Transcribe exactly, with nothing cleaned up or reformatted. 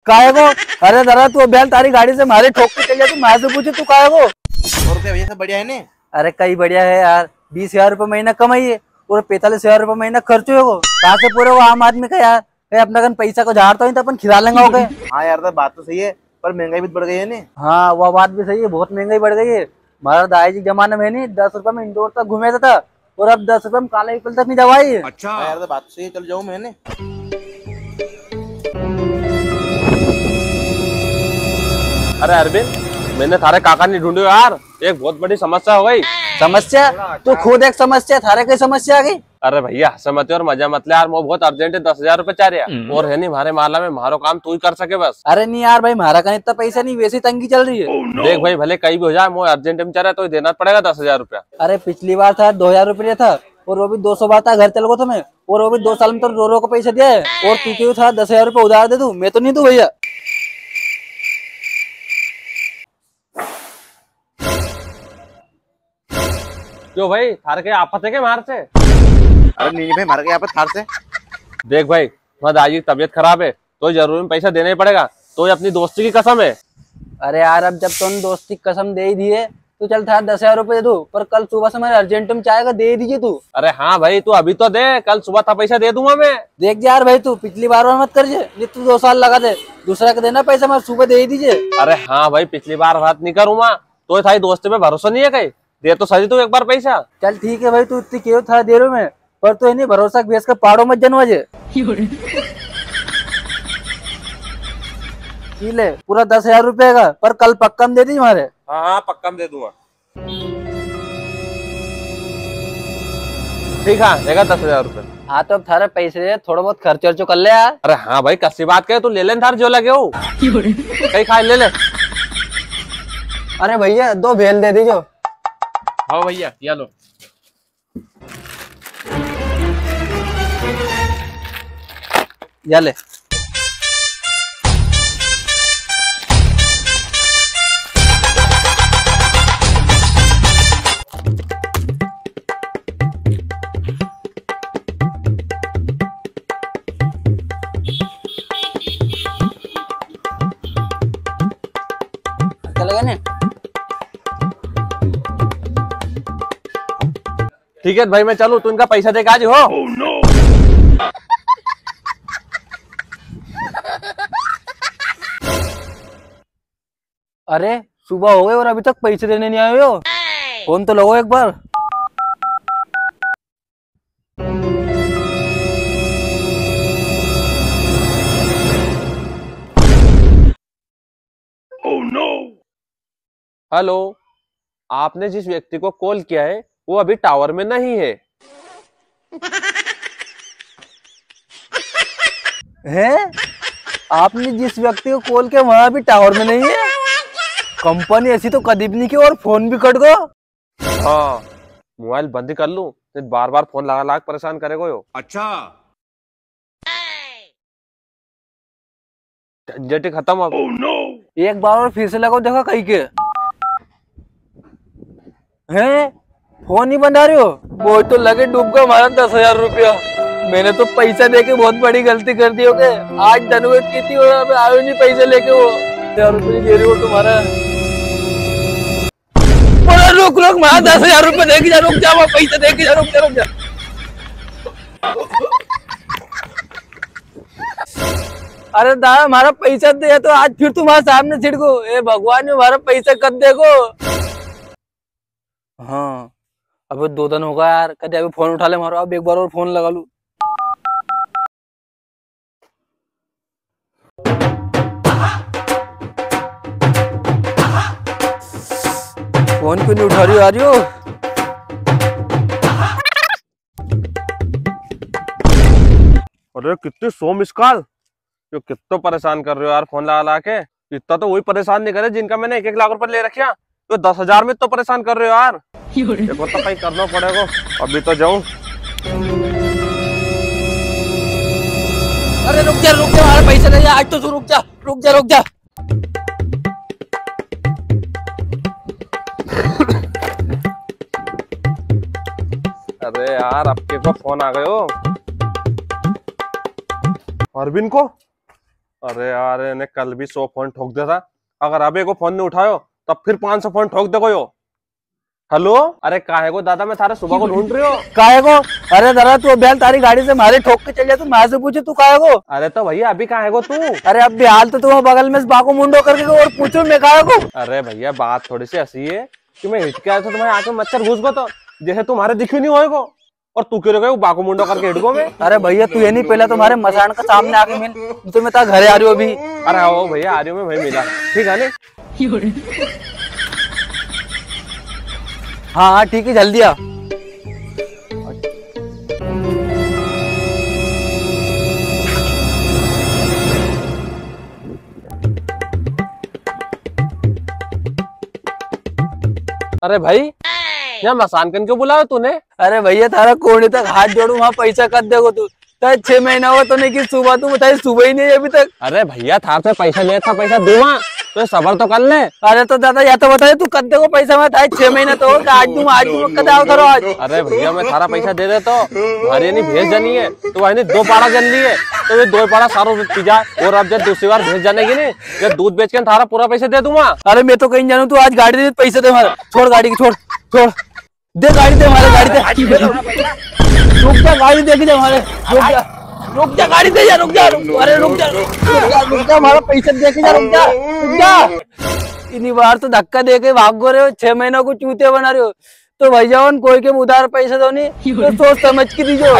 काहे को? अरे दादा, तू अभी हाल तारी गाड़ी से मारे ठोक के चल जा, तू मारे से पूछे तू काहे को? और क्या भैया, सब बढ़िया है ने? अरे कई बढ़िया है यार, बीस हजार रुपये महीना कमाई है और पैंतालीस हजार रुपये महीना खर्च होएगो। कहाँ से पूरे वो आम आदमी का यार? कहीं अपना कन पैसा को झाड़ तो नहीं तो अपन खिला लेंगा हो गए। हाँ यार, तो बात तो सही है, पर महंगाई भी बढ़ गई है ने? हाँ, वो बात भी सही है, बहुत महंगाई बढ़ गई है। हमारा दाई जी के जमाने में नहीं, दस रुपए में इंदौर तक घूमे था, और अब दस रुपए में काला पीपल तक नहीं दवाई। अच्छा। हाँ यार, तो बात तो सही है, चल जाऊँ मैंने। अरे अरविंद, मैंने थारे काका नहीं ढूंढो यार, एक बहुत बड़ी समस्या हो गई। समस्या? तू खुद एक समस्या, थारे कई समस्या आ गई? अरे भैया, हंसे मत और मजा मत ले यार, मो बहुत urgent है, दस हजार रुपए चाह रहा। हम्म। और है नहीं, म्हारे माला में म्हारो काम तू ही कर सके बस। अरे नहीं यार भाई, म्हारा कन इतना पैसा नहीं, वैसे ही तंगी चल रही है। Oh no! देख भाई, भले कई भी हो जाए, मो urgent में चाह रहा है, तो देना पड़ेगा दस हजार रुपया। अरे पिछली बार था दो हजार रुपया था, और वो भी दो सौ बार था, घर चल गो था मैं, और वो भी दो साल में तो रो रो के पैसा दिया है, और तू क्यों था दस हजार रुपया उधार दे दूं, मैं तो नहीं दूं भैया। क्यों भाई, थारे के आफत है के मार से? अरे नहीं, नहीं भाई, मारे के आफत थार से। देख भाई, तुम्हारे दाई जी की तबीयत खराब है, तो जरूरी में पैसा देना ही पड़ेगा, तो ये अपनी दोस्ती की कसम है। अरे यार, अब जब तुमने दोस्ती की कसम दे ही दी है, तो चल थारे दस हजार रुपये दे दूं, पर कल सुबह से मारे urgent में चाहेगा, दे ही दीजिए तू। अरे हाँ भाई, तू अभी तो दे, कल सुबह था पैसा दे दूंगा मैं। देख यार भाई, तू पिछली बार, बार मत कर जे, नहीं तू दो साल लगा दे, दूसरा के देना पैसा, मारे सुबह दे ही दीजिए। अरे हाँ भाई, पिछली बार बात नहीं करूंगा, तो थारी दोस्ती पे भरोसा नहीं है कई? दे तो सही तू एक बार पैसा। चल ठीक है भाई, तू इतनी केव था दे रहे मैं, पर तू इन्हीं भरोसा की भैंस का पाड़ो मत जनवाजे। ई ले, पूरा दस हजार रुपए का, पर कल पक्का में दे दी मारे। हाँ, हाँ, पक्का में दे दूंगा। ठीक है, देगा दस हजार रुपए। हाँ, तो अब थारे पैसे दे, थोड़ा बहुत खर्च वर्चो कर ले यार। अरे हाँ भाई, कसी बात करे, तू ले ले थार जो लगे हो। कई खाए, ले ले। अरे भैया, दो भेल दे दीजो। हाँ भैया, या लो। या ले। चलेगा ने? ठीक है भाई, मैं चलूँ, तू इनका पैसा दे के आ जी हो। Oh no! अरे, सुबह हो गई और अभी तक पैसे देने नहीं आए हो। फोन तो लगाओ एक बार। Oh no! हेलो, आपने जिस व्यक्ति को कॉल किया है, वो अभी टावर में नहीं है। हैं? आपने जिस व्यक्ति को कॉल किया, वहां अभी टावर में नहीं है? कंपनी ऐसी तो कदी भी नहीं की और फोन भी कट गयो। हाँ, मोबाइल बंद ही कर लूं, नहीं बार बार फोन लगा लगा के परेशान करेगो यो। अच्छा। झंझट ही खत्म अब। Oh no! एक बार और फिर से लगाओ, देखो कहीं के। हैं? फोन ही बंद आ रहे हो? वो तो लगे डूब गया हमारा दस हजार रुपया। मैंने तो पैसा देके बहुत बड़ी गलती कर दी हो गए। आज धन को कितनी हो, अबे आयो नहीं पैसा लेके वो। दस हजार रुपये दे रहे हो तुम्हारा। अरे रुक, रुक, मारा दस हजार रुपये दे के जा, रुक जा, मारा पैसा दे के जा, रुक जा, रुक जा। अरे दादा, मारा पैसा दे, तो आज फिर तुम्हारे सामने छिड़को। ए भगवान, मारा पैसा कद देगो? हाँ, अबे दो दिन हो गया यार, कदे अभी फोन उठा ले मारो, अब एक बार और फोन लगा लूं। फोन क्यों नहीं उठा रही हो, आ रही हो? अरे कितने सौ मिस कॉल, यो कितो परेशान कर रहे हो यार फोन लगा लगा के। इतना तो वही परेशान नहीं करे जिनका मैंने एक एक लाख रुपए ले रखा, तो दस हजार में तो परेशान कर रहे हो यार। देखो तो कहीं करना पड़ेगा, अभी तो जाऊं। अरे रुक जा, रुक जा, अरे पैसे दे, आज तो तू रुक जा, रुक जा, रुक जा। अरे यार, आपके को फोन आ गयो। अरविंद को? अरे यार, इने कल भी सौ फोन ठोक दिया था, अगर अबे को फोन नी उठायो, तब फिर पाँच सौ फोन ठोक देगो यो। हेलो, अरे काहे को दादा, मैं थारे सुबह को ढूंढ रियो। काहे को? अरे दादा, तू अभी हाल थारी गाड़ी से मारे ठोक के चल जा, तू मारे से पूछे तू काहे को? अरे तो भैया, अभी काहे को तू? अरे अभी हाल तो तू बगल में से बाको मुंडो करके और पूछो मैं काहे को? अरे भैया, बात थोड़ी सी ऐसी है कि मैं हिट के आयो तो तुम्हारे आंख में मच्छर घुस गो, तो जैसे तुम्हारे दिख्यो नी होएगो, और तू क्यों रे गयो बाको मुंडो करके हिट गो मैं? अरे भैया, तू ये नी, पहले तुम्हारे मसान का सामने आके मिल, तो मैं तारे घरे आ रियो अभी। अरे आओ भैया, आ रियो मैं, वहीं मिला, ठीक है ने? हाँ, हाँ, ठीक है, जल्दी आ। अरे भाई, यहाँ मसान कन क्यों बुलायो तूने? अरे भैया, थारा कोणी तक हाथ जोड़ू, वहाँ पैसा कद देगो तू? ताई छह महीना हुआ तूने की सुबह, तू बताई सुबह ही नी अभी तक। अरे भैया, थार से पैसा लेता, पैसा दूंगा, तो सबर तो कर ले। अरे तो दादा, या तो बताई तू कद देगो पैसा? मैं ताई छह महीना तो हो, आज दूंगा, आज दूंगा, कद आओ थारो आज? अरे भैया, मैं थारा पैसा दे देतो, म्हारी नी भैंस जानी है, तो वही दो पाड़ा जन ली है, तो ये दो पाड़ा सारो पी जा, और अब जब दूसरी बार भैंस जानेगी नी, जब दूध बेच के थारा पूरा पैसा दे दूंगा। अरे मैं तो कहीं जानू, तू आज गाड़ी दे, पैसे दे हमारे, छोड़ गाड़ी की, छोड़, छोड़। दे गाड़ी दे हमारे, गाड़ी दे। रुक जा, गाड़ी दे के जा हमारे। रुक जा, रुक जा, गाड़ी दे जा, रुक जा, रुक, अरे रुक जा, रुक जा, रुक जा, हमारा पैसा दे के जा, रुक जा, रुक जा। इनी बार तो धक्का दे के भाग गो रहे हो, छह महीना को चूतिया बना रहे हो। तो भाई जान, कोई के उधार पैसा दो नी, तो सोच समझ के दीजो।